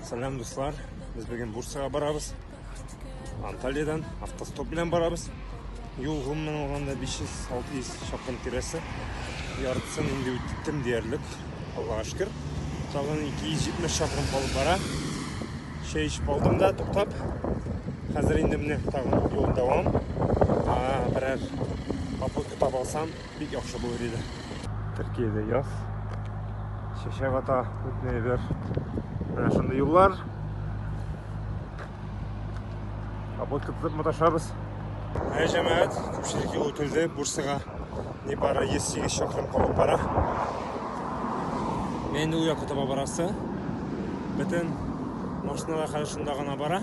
Сәлам, дуслар. Без бүген Бурсага барабыз. Анталиядан автостоп белән барабыз. Юл гомумән алганда 500-600 чакрым тирәсе. Яртысын инде үттем диярлек. Аллага шөкер. Тагын 270 чакрым калып бара. Чәй эчеп алдым да, туктап. Хәзер инде менә тагын юл дәвам. Берәр попутка таба алсам, бик яхшы булыр иде. Төркиядә яз. Чәчәк ата, күпме әйбер. Менә шундый юллар. Попутка тотып маташабыз. Әй, җәмәгать, күпчелек юл үтелде. Бурсага нибары 108 чакрым калып бара. Мен инде ул якка таба барасы. Бөтен машиналар хәзер шунда гына бара.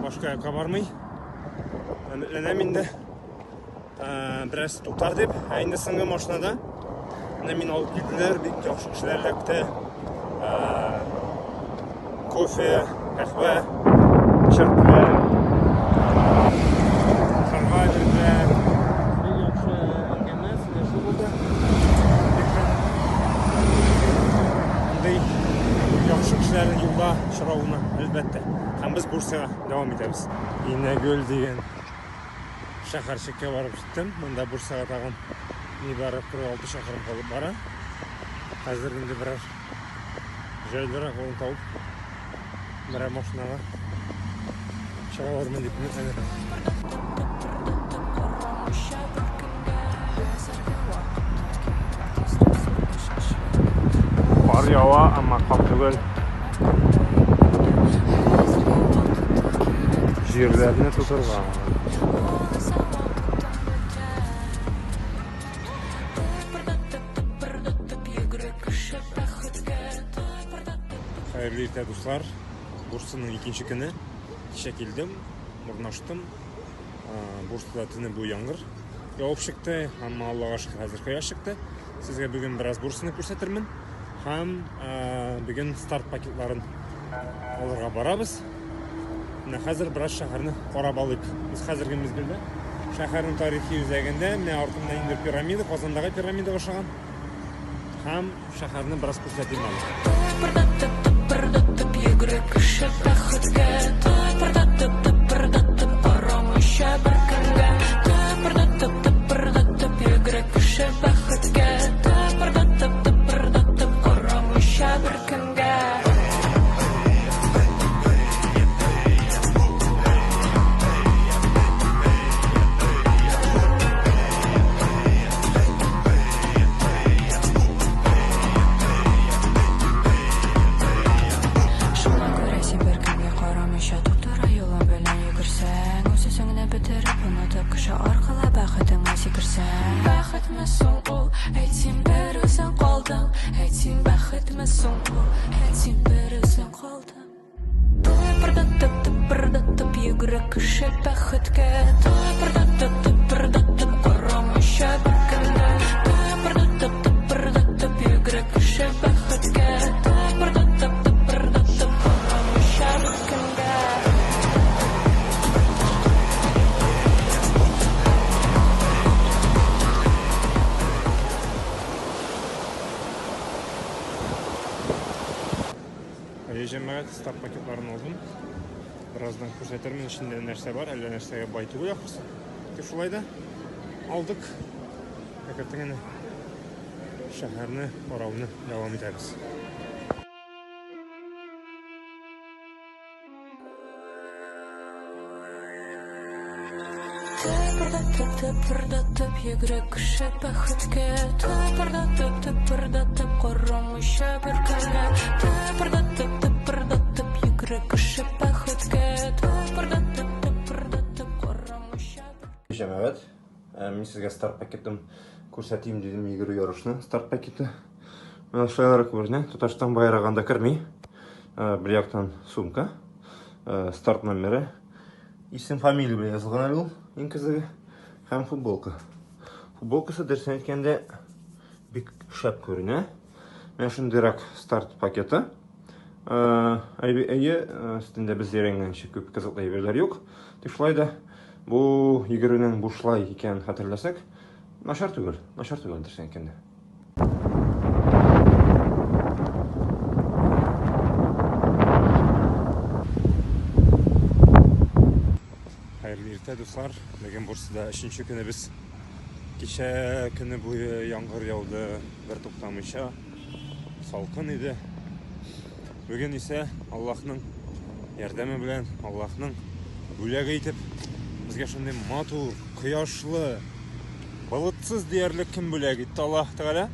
Башка якка бармый. Өметләнәм инде. Бераз туктар дип. Ә инде соңгы машинада менә мин алып килделәр, бик яхшы кешеләр эләкте. Кофе, кәхвә эчерттеләр. Ашарга бирделәр. Бик яхшы әңгәмә, сөйләшү булды. Бик рәхмәт. Мондый яхшы кешеләрнең юлда очравына, әлбәттә. Һәм без Бурсага дәвам итәбез. Инәгөл дигән шәһәрчеккә барып җиттем. Монда Бурсага тагын нибары 46 чакрым калып бара. Хәзер инде берәр җайлырак урын табып, берәр машинага чыга алырмын дип өметләнәм. Кар ява, әмма кар түгел. Җирләрне тутырган. Хәерле иртә, дуслар. Бурсаның икенче көне. Кичә килдем, урнаштым. Бурсада төне буе яңгыр явып чыкты, әмма Аллага шөкер, хәзер кояш чыкты. Сезгә бүген бераз Бурсаны күрсәтермен. Һәм бүген старт пакетларын алырга барабыз. Менә хәзер бераз шәһәрне карап алыйк. Без хәзерге мизгелдә шәһәрнең тарихи үзәгендә, менә артымда инде пирамида, Казандагы пирамидага охшаган. Һәм шәһәрне бераз күрсәтим әле. Тыпырдатып, тыпырдатып йөгерә кеше бәхеткә. Тыпырдатып, тыпырдатып карамыйча беркемгә. Тыпырдатып, тыпырдатып йөгерә кеше бәхеткә. Тыпырдатып, тыпырдатып карамыйча беркемгә. Шуңа күрә син беркемгә карамыйча туп-туры юлың белән йөгерсәң, үз-үзеңне бетереп, онытып, кеше аркылы бәхетеңә сикерсәң. Бәхетме соң ул, әйт син бер үзең калдың, әйт син бәхетме соң ул, әйт син бер үзең калдың. Тыпырдатып, тыпырдатып йөгерә кеше бәхеткә. Тыпырдатып, тыпырдатып карамыйча беркемгә. Тыпырдатып, тыпырдатып йөгерә кеше бәхеткә. Тыпырдатып, тыпырдатып карамыйча беркемгә. Әйе, җәмәгать, старт пакетларын алдым. Бераздан күрсәтермен, эчендә нәрсә бар, әллә нәрсәгә бай түгел ахрысы. Тик шулай да алдык. Әкрен генә шәһәрне карауны дәвам итәбез. Тыпырдатып, тыпырдатып йөгерә кеше бәхеткә. Тыпырдатып, тыпырдатып карамыйча беркемгә. Тыпырдатып, тыпырдатып йөгерә кеше бәхеткә. Тыпырдатып, тыпырдатып карамыйча Җәмәгать, мин сезгә старт пакетын күрсәтим дидем, йөгерү ярышны старт пакеты. Менә шулайрак күренә. Татарстан байрагы анда керми. Бер яктан сумка, старт номеры, исем, фамилия белән язылган әле ул, иң кызыгы, һәм футболка. Футболкасы, дөресен әйткәндә, бик шәп күренә. Менә шундыйрак старт пакеты. Әйе, өстендә без өйрәнгәнче күп кызыклы әйберләр юк. Тик шулай да бу йөгерүнең бушлай икәнен хәтерләсәк, начар түгел, начар түгел, дөресен әйткәндә. Хәерле иртә, дуслар. Бүген Бурсада өченче көнебез. Кичә көне буе яңгыр яуды, бер туктамыйча. Салкын иде. Бүген исә Аллаһның ярдәме белән, Аллаһның бүләге итеп, безгә шундый матур, кояшлы, болытсыз диярлек көн бүләк итте Аллаһ Тәгалә.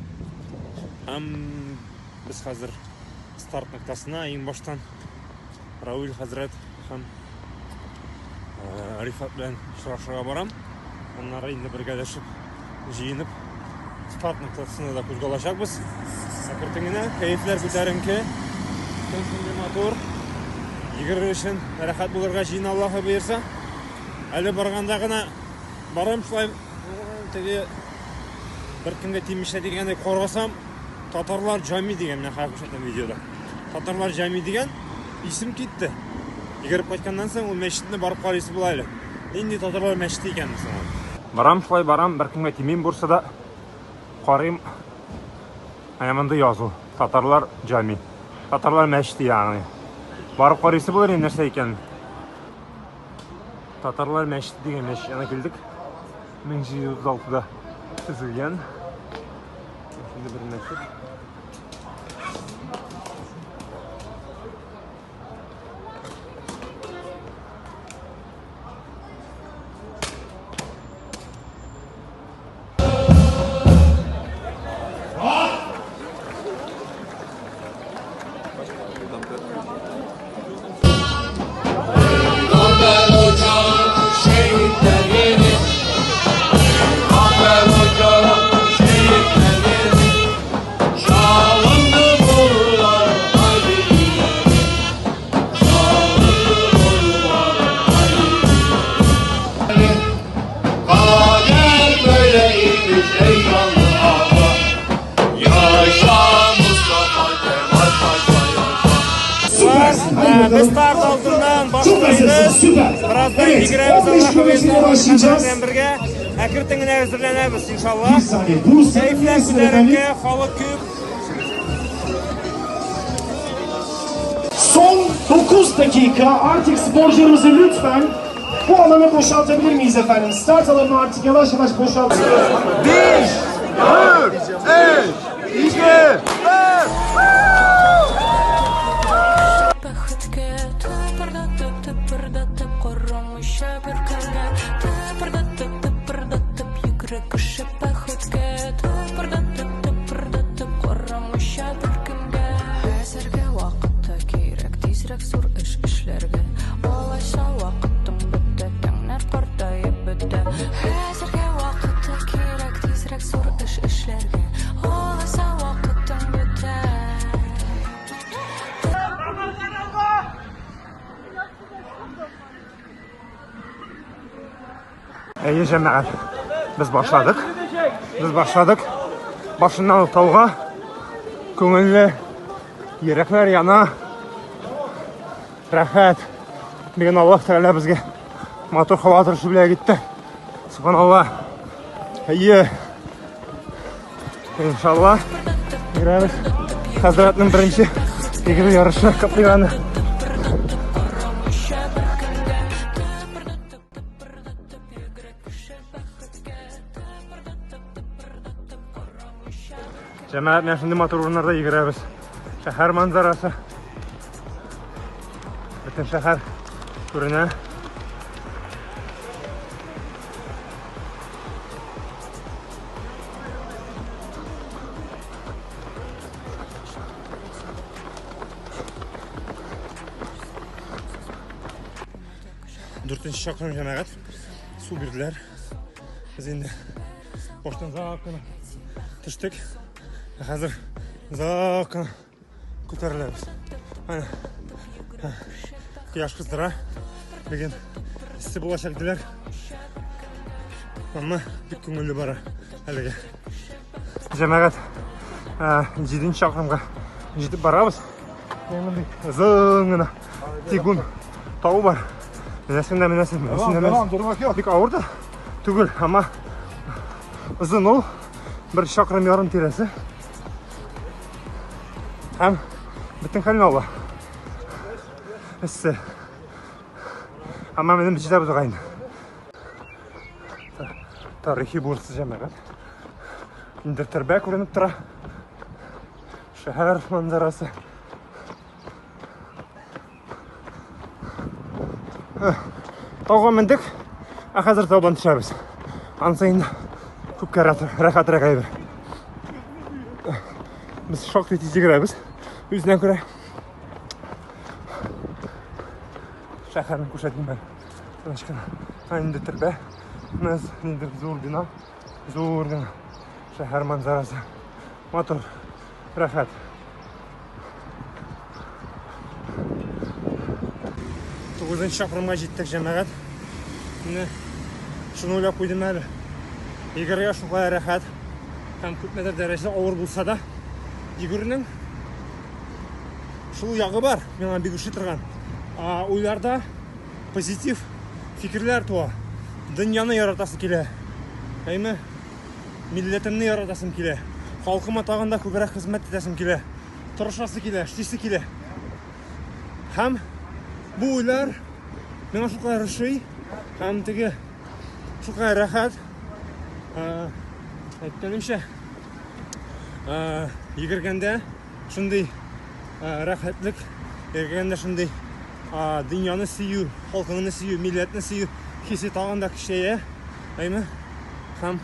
Һәм без хәзер старт ноктасына иң баштан Равил хәзрәт һәм Рифат белән очрашырга барам. Аннары инде бергәләшеп җыенып старт ноктасына да кузгалачакбыз. Әкертен генә кәефләр күтәренке. Көн шундый матур. Йөгерер өчен рәхәт булырга җыен Аллаһы боерса. Әле барганда гына барам шулай теге бер кемгә тимешә дигәндәй карасам, татарлар җами дигән менә хәзер күрсәтәм видеода. Татарлар җами дигән исем китте. Йөгереп кайтканнан соң ул мәчетне барып карыйсы була әле. Нинди татарлар мәчете икән соң ул? Барам шулай барам, беркемгә тимим Бурсада. Карыйм. Әнә монда язу. Татарлар җами. Татарлар мәчете ягъни. Барып карыйсы булыр инде нәрсә икән. Татарлар мәчете дигән мәчет янына килдек. 1736-да төзелгән. Шундый бер мәчет. Без старт алдыннан башлыйбыз. Бераздан йөгерәбез Аллаһ белән бергә. Әкрен генә әзерләнәбез, иншалла. Кәефләр күтәренке, халык күп. Son 9 dakika artık sporcularımızı lütfen bu alanı boşaltabilir miyiz efendim? Start alanını artık yavaş yavaş boşaltıyoruz. 5, 4, 3, 2, 1. Бәхеткә тыпырдатып, тыпырдатып, карамыйча беркемгә. Тыпырдатып, тыпырдатып, йөгерә кеше бәхеткә. Тыпырдатып, тыпырдатып, карамыйча беркемгә. Хәзерге вакытта кирәк тизрәк зур эш эшләргә. Алайса вакытың бетә, тәннәр картаеп бетә. Хәзерге вакытта кирәк тизрәк зур эш эшләргә. Алайса вакытың бетә. Әйе, җәмәгать. Без башладык. Без башладык. Башыннан ук тауга. Күңелле. Йөрәкләр яна. Рәхәт. Бүген Аллаһ Тәгалә безгә матур һава торышы бүләк итте. Субханалла. Әйе. Иншалла. Йөрәбез. Хәзрәтнең беренче йөгерү ярышы каплыйганы. Җәмәгать, менә шундый матур урыннарда йөгерәбез. Шәһәр манзарасы. Бөтен шәһәр күренә. Дүртенче чакрым җәмәгать. Су бирделәр. Без инде баштан озак кына төштек. Ә хәзер озак кына күтәреләбез. Әнә. Кояш кыздыра. Бүген эссе булачак диләр. Әмма бик күңелле бара әлегә. Җәмәгать, җиденче чакрымга җитеп барабыз. Мондый озын гына тигун тау бар. Менәсең дә менәсең, менәсең дә менәсең. Бик авыр да түгел, әмма озын ул. Бер чакрым ярым тирәсе. Һәм бөтен хәлне ала. Эссе. Әмма минем җитәбез агайны. Тарихи Бурса җәмәгать. Инде төрбә күренеп тора. Шәһәр манзарасы. Тауга мендек, ә хәзер таудан төшәбез. Ансы инде күпкә рәхәтрәк әйбер. Без шактый тиз йөгерәбез. Үзенә күрә. Шәһәрне күрсәтим әле. Тыныч кына. Ә инде төрбә. Менә ниндидер зур бина. Зур гына. Шәһәр манзарасы. Матур. Рәхәт. Тугызынчы чакрымга җиттек, җәмәгать. Менә шуны уйлап куйдым әле. Йөгерергә шулай рәхәт. Һәм күпмедер дәрәҗәдә авыр булса да, йөгерүнең шул ягы бар, миңа бик ошый торган. Уйларда позитив фикерләр туа. Дөньяны яратасы килә. Әйме, милләтемне яратасым килә. Халкыма тагын да күбрәк хезмәт итәсем килә. Тырышасы килә, эшлисе килә. Һәм бу уйлар миңа шулкадәр ошый, һәм теге шулкадәр рәхәт. Әйткәнемчә, йөгергәндә шундый рәхәтлек, йөгергәндә шундый дөньяны сөю, халкыңны сөю, милләтне сөю хисе тагын да көчәя. Әйме? Һәм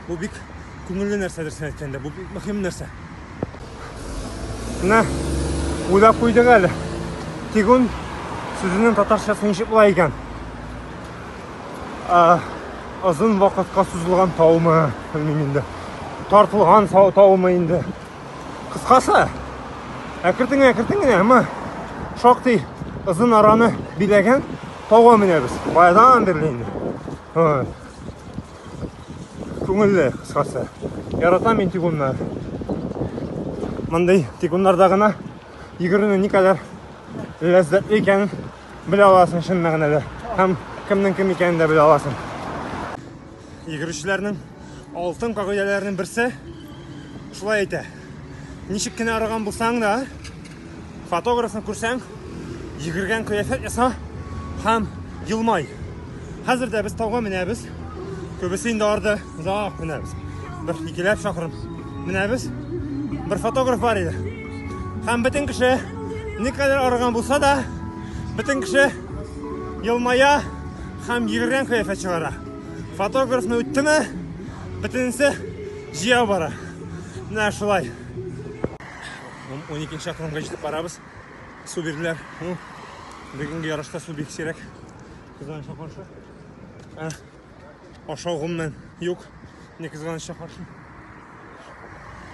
бу бик күңелле нәрсәдер, син әйткәндә, бу бик мөһим нәрсә. Менә уйлап куйдык әле. Тигун сүзенең татарчасы ничек була икән? Озын вакытка сузылган таумы, белмим инде. Тартылган таумы инде. Кыскасы, әкертен әкертен генә, әмма шактый озын араны биләгән тауга менәбез. Баядан бирле инде. Күңелле, кыскасы. Яратам мин тигуннар. Мондый тигуннарда гына йөгерүнең никадәр ләззәтле икәнен белә аласың чын мәгънәдә. Һәм кемнең кем икәнен дә белә аласың. Йөгерүчеләрнең алтын кагыйдәләренең берсе шулай әйтә. Ничек кенә арыган булсаң да, фотографны күрсәң, йөгергән кыяфәт яса һәм елмай. Хәзер дә без тауга менәбез. Күбесе инде арды, озак менәбез. Бер икеләп чакрым менәбез. Бер фотограф бар иде. Һәм бөтен кеше никадәр арыган булса да, бөтен кеше елмая һәм йөгергән кыяфәт чыгара. Фотографны үттеме, бөтенесе җыя бара. Менә шулай. 12 чакрымга җитеп барабыз. Су бирделәр. Ну, бүгенге ярышта су бик сирәк. Кызганычка каршы. Ә, ашау гомумән юк. Не кызганычка каршы.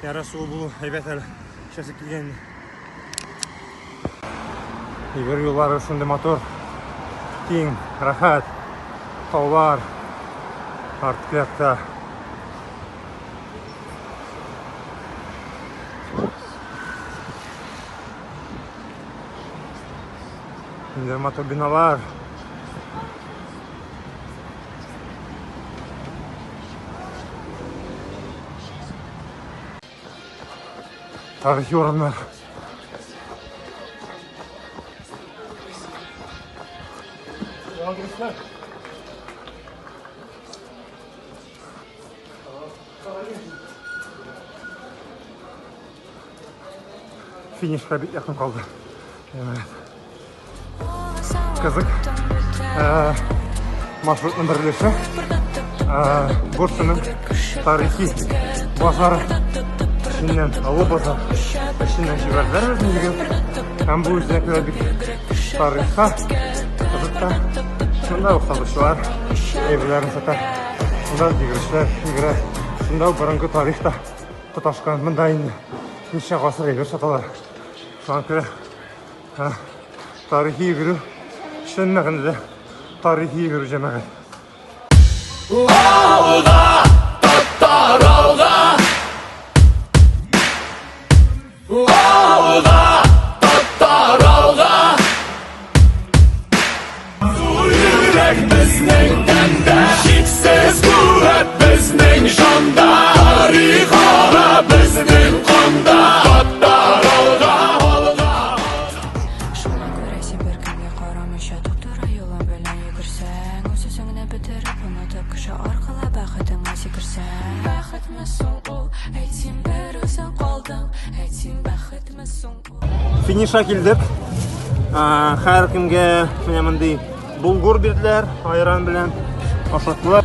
Яра суы булу әйбәт әле. Эчәсе килгән инде. Йөгерү юллары шундый матур. Киң, рәхәт. Таулар. Арткы якта. Инде матур биналар. Тарихи урыннар. Финишка бик якын калды. Кызык. Маршрутның бер өлеше. Бурсаның тарихи базары. Эченнән олы базар. Эченнән җибәрделәр безне йөгереп. Һәм бу үзенә күрә бик тарихка кызык та. Шунда ук сатучылар әйберләрен сата. Шунда йөгерешләр йөгерә. Шунда ук борынгы тарих та тоташкан. Монда инде ничә гасыр әйбер саталар. Шуңа күрә тарихи йөгерү чын мәгънәдә тарихи йөгерү җәмәгать. Алга, татар алга! Алга, татар алга! Зур йөрәк безнең тәндә, чиксез куәт безнең җанда, тарих ага безнең канда, татар алга, алга! Шуңа күрә син беркемгә карамыйча туп-туры юлың белән йөгерсәң, үз-үзеңне бетереп, онытып, кеше аркылы. сикерсәң. Бәхетме соң ул, әйт син бер үзең калдың, әйт син бәхетме соң ул. Финишка килдек. Һәркемгә менә мондый булгур бирделәр, айран белән ашаттылар.